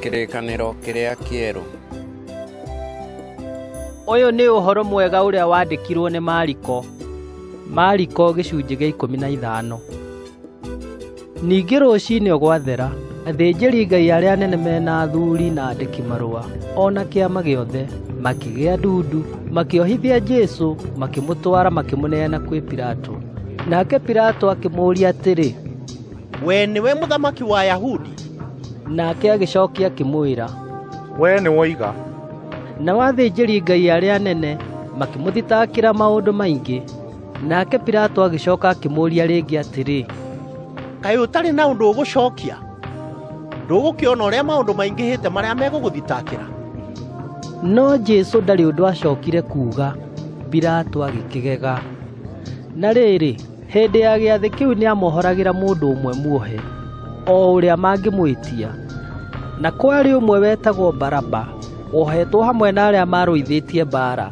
Kĩrĩkanĩro kĩrĩa kĩerũ. Ũyũ nĩ ũhoro mwega ũrĩa wandĩkirwo nĩ Mariko. Mariko gĩcunjĩ gĩa 15. Ningĩ rũcinĩ o gwathera, athĩnjĩri-Ngai arĩa anene me na athuri na andĩki-marũa, o na kĩama gĩothe, makĩgĩa ndundu, makĩohithia Jesũ, makĩmũtwara makĩmũneana kwĩ Pilato. Nake Pilato akĩmũũria atĩrĩ, "We nĩwe mũthamaki wa Ayahudi?" Nake agĩcokia akĩmwĩra, "We nĩwoiga." Nao athĩnjĩri-Ngai arĩa anene makĩmũthitakĩra maũndũ maingĩ. Nake Pilato agĩcoka akĩmũũria rĩngĩ atĩrĩ, "Kaĩ ũtarĩ na ũndũ ũgũcokia? Ndũgũkĩona ũrĩa maũndũ maingĩhĩte marĩa megũgũthitakĩra?" No Jesũ ndarĩ ũndũ aacokire kuuga. Pilato agĩkĩgega. Na rĩrĩ, hĩndĩ ya gĩathĩ kĩu nĩamohoragĩra mũndũ ũmwe muohe, o ũrĩa mangĩmwĩtia. Na kwarĩ ũmwe wetagwo Baraba, wohetwo hamwe na arĩa maarũithĩtie mbaara,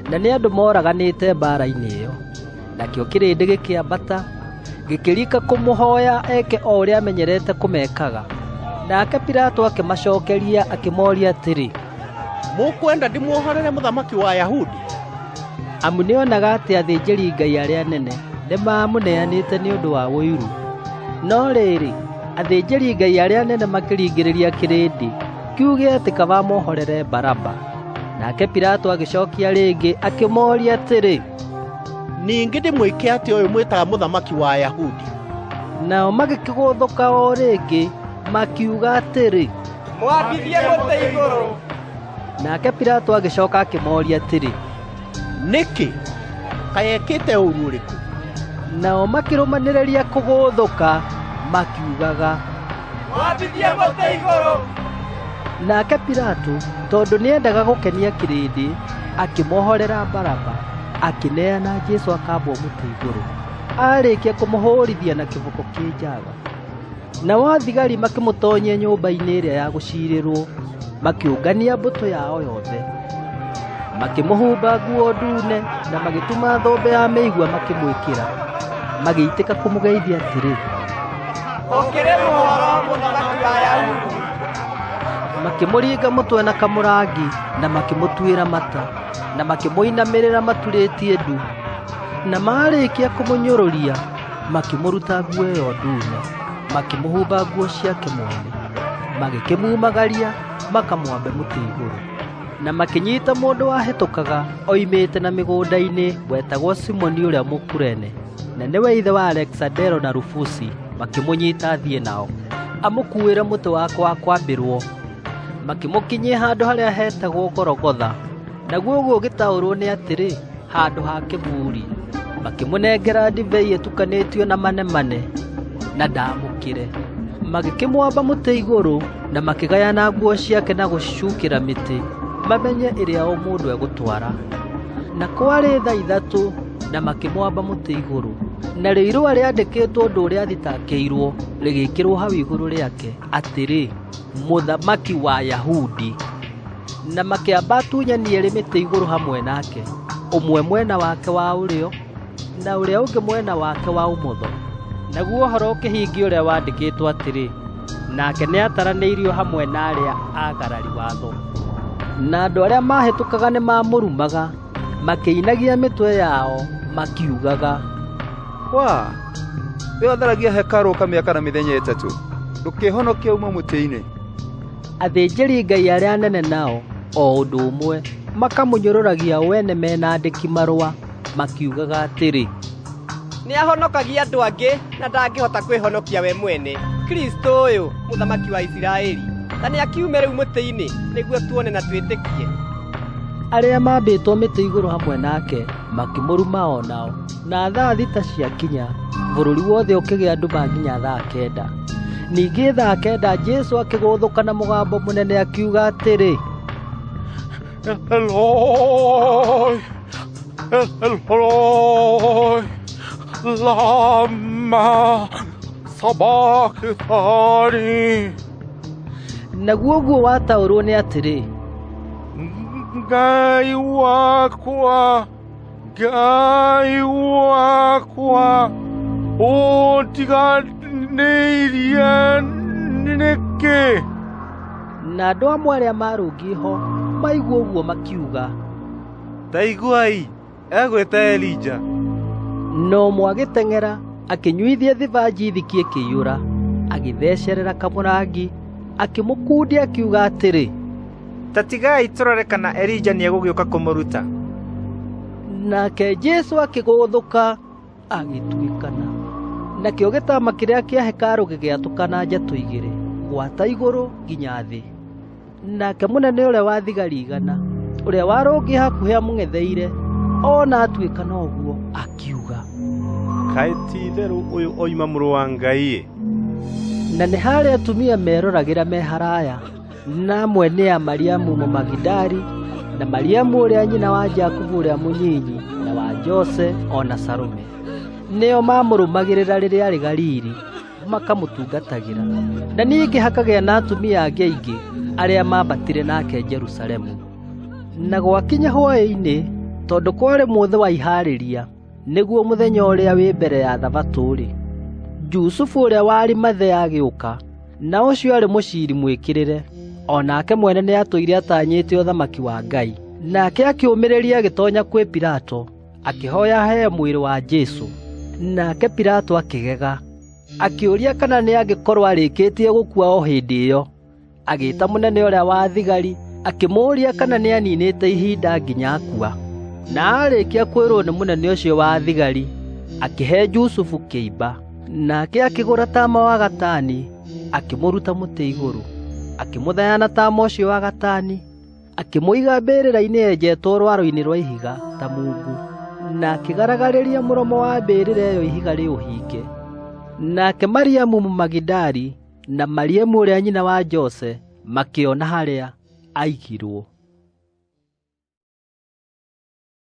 na nĩ andũ moraganĩte mbaara-inĩ ĩyo. Nakĩo kĩrĩndĩ gĩkĩambata, gĩkĩrika kũmũhooya eke o ũrĩa amenyerete kũmekaga. Nake Pilato akĩmacokeria akĩmooria atĩrĩ, "Mũkwenda ndĩmuohorere mũthamaki wa Ayahudi?" Amu nĩonaga atĩ athĩnjĩri-Ngai arĩa anene nĩmamũneanĩte nĩ ũndũ wa ũiru. No rĩrĩ, athĩnjĩri-Ngai arĩa anene makĩringĩrĩria kĩrĩndĩ kiuge atĩ kaba amohorere Baraba. Nake Pilato agĩcokia rĩngĩ akĩmooria atĩrĩ, "Ningĩ ndĩmwĩke atĩa ũyũ mwĩtaga mũthamaki wa Ayahudi?" Nao magĩkĩgũthũka o rĩngĩ makiuga atĩrĩ, "Mwambithie mũtĩ igũrũ." Nake Pilato agĩcoka akĩmooria atĩrĩ, "Nĩkĩ? Kaĩ ekĩte ũũru ũrĩkũ?" Nao makĩrũmanĩrĩria kũgũthũka makiugaga, "Mwambithie mũtĩ igũrũ." Nake Pilato, tondũ nĩendaga gũkenia kĩrĩndĩ, akĩmohorera Baraba, akĩneana Jesũ akambwo mũtĩ igũrũ, aarĩkia kũmũhũũrithia na kĩboko kĩ njaga. Nao athigari makĩmũtoonyia nyũmba-inĩ ĩrĩa ya gũciirĩrwo, makĩũngania mbũtũ yao yothe. Makĩmũhumba nguo ndune na magĩtuma thũmbĩ ya mĩigua makĩmwĩkĩra. Magĩitĩka kũmũgeithia atĩrĩ, "Ũkĩrĩ mũhoro, mũthamaki wa Ayahudi!" Makĩmũringa mũtwe na kamũrangi na makĩmũtuĩra mata, na makĩmũinamĩrĩra maturĩtie ndu. Na maarĩkia kũmũnyũrũria, makĩmũruta nguo ĩyo ndune, makĩmũhumba nguo ciake mwene, magĩkĩmumagaria makamwambe mũtĩ igũrũ. Na makĩnyita mũndũ wahĩtũkaga oimĩte na mĩgũnda-inĩ wetagwo Simoni ũrĩa Mũkurene, na nĩwe ithe wa Alekisandero na Rufusi, makĩmũnyita athiĩ nao, amũkuuĩre mũtĩ wake wa kwambĩrwo. Makĩmũkinyia handũ harĩa hetagwo Gologotha, naguo ũguo ũgĩtaũrwo nĩ atĩrĩ, handũ ha kĩbuuri. Makĩmũnengera ndibei ĩtukanĩtio na manemane, na ndaamũkĩre. Magĩkĩmwamba mũtĩ igũrũ na makĩgayana nguo ciake na gũcicukĩra mĩtĩ, mamenye ĩrĩa o mũndũ egũtwara. Na kwarĩ thaa 3 na makĩmwamba mũtĩ igũrũ. Narĩo irũa rĩandĩkĩtwo ũndũ ũrĩa athitakĩirwo rĩgĩĩkĩrwo hau igũrũ rĩake, atĩrĩ, "Mũthamaki wa Ayahudi." Na makĩamba atunyani eerĩ mĩtĩ igũrũ hamwe nake, ũmwe mwena wake wa ũrĩo na ũrĩa ũngĩ mwena wake wa ũmotho. Naguo ũhoro ũkĩhingia ũrĩa wandĩkĩtwo atĩrĩ, "Nake nĩataranĩirio hamwe na arĩa aagarari watho." Na andũ arĩa maahĩtũkaga nĩmamũrumaga, makĩinagia mĩtwe yao, makiugaga, "Waa, we ũtharagia hekarũ ũkamĩaka na mĩthenya 3, ndũkĩĩhonokie uume mũtĩ-inĩ." Athĩnjĩri-Ngai arĩa anene nao, o ũndũ ũmwe, makamũnyũrũragia o ene me na andĩki-marũa, makiugaga atĩrĩ, "Nĩahonokagia andũ angĩ na ndangĩhota kwĩhonokia we mwene. Kristũ ũyũ, mũthamaki wa Isiraeli, ta nĩakiume rĩu mũtĩ-inĩ, nĩguo tuone na twĩtĩkie." Arĩa maambĩtwo mĩtĩ igũrũ hamwe nake makĩmũruma o nao. Na thaa 6 ciakinya, bũrũri wothe ũkĩgĩa nduma nginya thaa 9. Ningĩ thaa 9 Jesũ akĩgũthũka na mũgambo mũnene akiuga atĩrĩ, "Eloi, Eloi, lama sabachthani." Naguo ũguo wataũrwo nĩ atĩrĩ, "Ngai wakwa, Ngai wakwa, ũndiganĩirie nĩkĩ?" Na andũ amwe arĩa maarũngiĩ ho maigua ũguo makiuga, Ta iguai, egwĩta Elija. Na ũmwe agĩteng'era akĩnyuithia thibanji thiki ĩkĩiyũra, agĩthecerera kamũrangi, akĩmũkundia akiuga atĩrĩ, Ta tigai tũrore kana Elija nĩegũgĩũka kũmũruta. Nake Jesũ akĩgũũthũka agĩtuĩkana. Nakĩo gĩtama kĩrĩa kĩa hekarũ gĩgĩatũkana njatũ igĩrĩ, gwata igũrũ nginya thĩ. Nake mũnene ũrĩa wa thigari 100, ũrĩa warũngiĩ hakuhĩ amũng'etheire, ona atuĩkana ũguo, akiuga, Kaĩ ti-itherũ ũyũ oima mũrũ wa Ngai-ĩ! Na nĩ harĩ atumia meroragĩra me haraya, na amwe nĩ a Mariamu Mũmagidali, na Mariamu ũrĩa nyina wa Jakubu ũrĩa mũnyinyi na wa Jose o na Salome. Nĩo maamũrũmagĩrĩra rĩrĩa aarĩ Galili, makamũtungatagĩra. Na ningĩ hakagĩa na atumia angĩ aingĩ arĩa maambatire nake Jerusalemu. Na gwakinya hwaĩ-inĩ, tondũ kwarĩ mũthĩ wa Ihaarĩria, nĩguo mũthenya ũrĩa wĩ mbere ya Thabatũ-rĩ, Jusufu ũrĩa wa Arimathea agĩũka, na ũcio aarĩ mũciiri mwĩkĩrĩre, o nake mwene nĩatũire atanyĩte ũthamaki wa Ngai. Nake akĩũmĩrĩria agĩtonya kwĩ Pilato, akĩhooya aheo mwĩrĩ wa Jesũ. Nake Pilato akĩgega, akĩũria kana nĩangĩkorwo arĩkĩtie gũkua o hĩndĩ ĩyo. Agĩĩta mũnene ũrĩa wa thigari, akĩmũũria kana nĩaninĩte ihinda nginya akua. Na aarĩkia kwĩrwo nĩ mũnene ũcio wa thigari, akĩhe Jusufu kĩimba. Nake akĩgũra taama wa gatani, akĩmũruta mũtĩ igũrũ, akĩmũthaya na taama ũcio wa gatani, akĩmũiga mbĩrĩra-inĩ yenjetwo rwaro-inĩ rwa ihiga ta mungu, na akĩgaragarĩria mũromo wa mbĩrĩra ĩyo ihiga rĩũhinge. Nake Mariamu Mũmagidali na Mariamu ũrĩa nyina wa Jose makĩona harĩa aigirwo.